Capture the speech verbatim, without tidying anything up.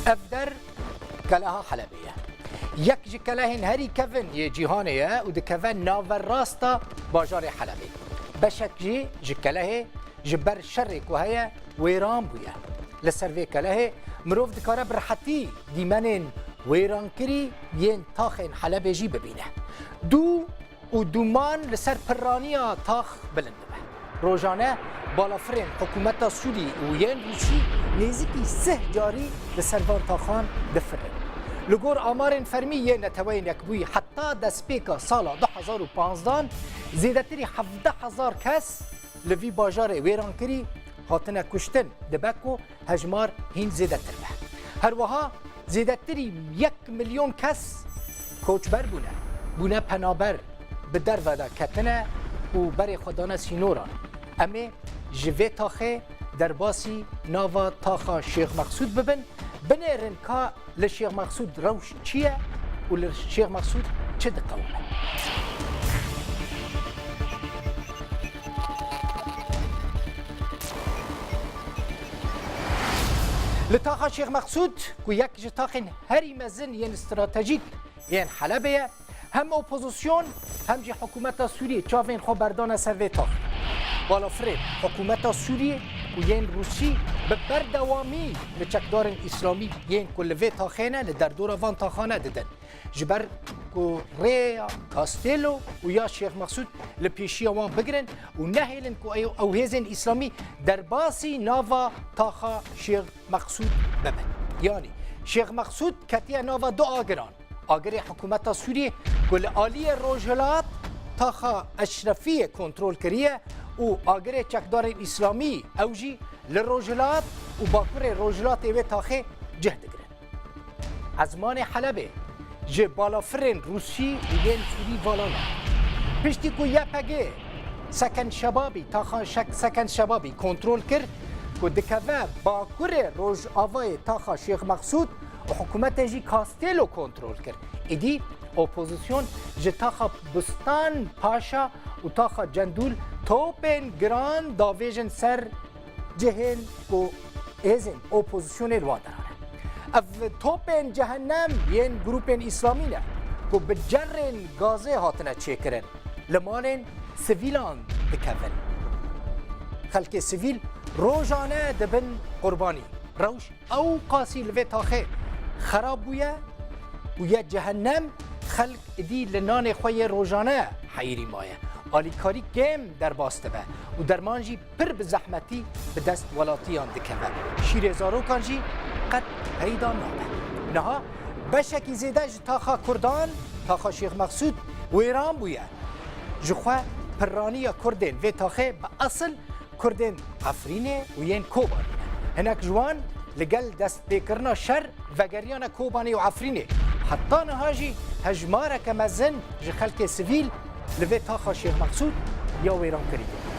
Ev der keleha Helebê ye. Yek ji kelehên herî kevin yê cîhanê ye û dikeve naverasta bajarê Helebê. Beşek jî ji kelehê ji ber şerê ku heye wêran bûye. Li ser vê kelehê mirov dikare bi rehetî dîmenên wêrankirî yên taxên Helebê jî bibîne. Dû û dûman li ser pirraniya tax bilind dibe. Rojane balafirên hikûmeta Sûrî û yên Rûsî nêzîkî sih carî li ser van taxan difirin. Li gor amarên fermî yên Neteweyên Yekbûyî, heta destpêka sala du hezar û panzdan zêdetirî hevdeh hezar kes li vî bajarê wêrankirî hatine kuştin, dibe ku hejmar hîn zêdetir be. Her wiha zêdetirî yek milyon kes koçber bûne, bûne penaber, bi derve de ketine û berê xwe dane sînoran. Em ê ji vê taxê derbasî nava taxa Şêx Mexsûd bibin, binêrin ka li Şêx Mexsûd rewş çi ye û li Şêx Mexsûd çi diqewime. Li taxa Şêx Mexsûd, ku yek ji taxên herî mezin yên stratejîk yên Helebê ye, hem opozîsyon hem jî hikûmeta Sûriyê çavên xwe berdane ser vê taxê. Balafirên hikûmeta Sûriyê û yên Rûsî bi berdewamî li çekdarên îslamî yên ku li vê taxê ne, li derdora van taxane didin. Ji ber ku rêya Castelo û ya Şêx Mexsûd li pêşiya wan bigirin û nehêlin ku ew, ew hêzên îslamî derbasî nava taxa Şêx Mexsûd bibin. Yanî Şêx Mexsûd ketiye nava du agiran. Agirê hikûmeta Sûriyê ku li aliyê rojhilat taxa Eşrefiyê kontrol kiriye û agirê çekdarên îslamî ew jî li rojhilat û bakurê rojhilatê wê taxê cih digirin. Ezmanê Helebê ji balafirên Rûsî û yên Sûrî vala nake. Piştî ku Y P G Seken Şebabî, taxa Şek-, Seken Şebabî kontrol kir ku dikeve bakurê rojavayê taxa Şêx Mexsûd û hikûmetê jî Castelo kontrol kir. Îdî opozîsyon ji taxa Bustan Paşa û taxa Cendûl topên giran davêjin ser cihên ku hêzên opozîsyonê li wan derane. Ev topên cehennem yên grûpên îslamî ne ku bi cerrên gazê hatine çêkirin, li malên sivîlan dikevin. Xelkê sivîl rojane dibin qurbanî. Rewş ew qasî li vê taxê xerab bûye û ye cehennem, xelk êdî li nanê xwe yê rojane heyirî maye. Alîkarî kêm derbas dibe û derman jî pir bi zehmetî bi dest welatiyan dikeve. Şîrê zarokan jî qet peyda nabe. Niha beşekî zêde ji taxa Kurdan, taxa Şêx Mexsûd wêran bûye. Ji xwe pirraniya Kurdên vê taxê bi esil Kurdên Efrînê û yên Kobanê ne. Hinek ji wan li gel destpêkirina şer vegeriyane Kobanê û Efrînê. Heta niha jî hejmareke mezin ji xelkê sivîl li vê taxa Şêx Mexsûd ya wêrankirî bûne.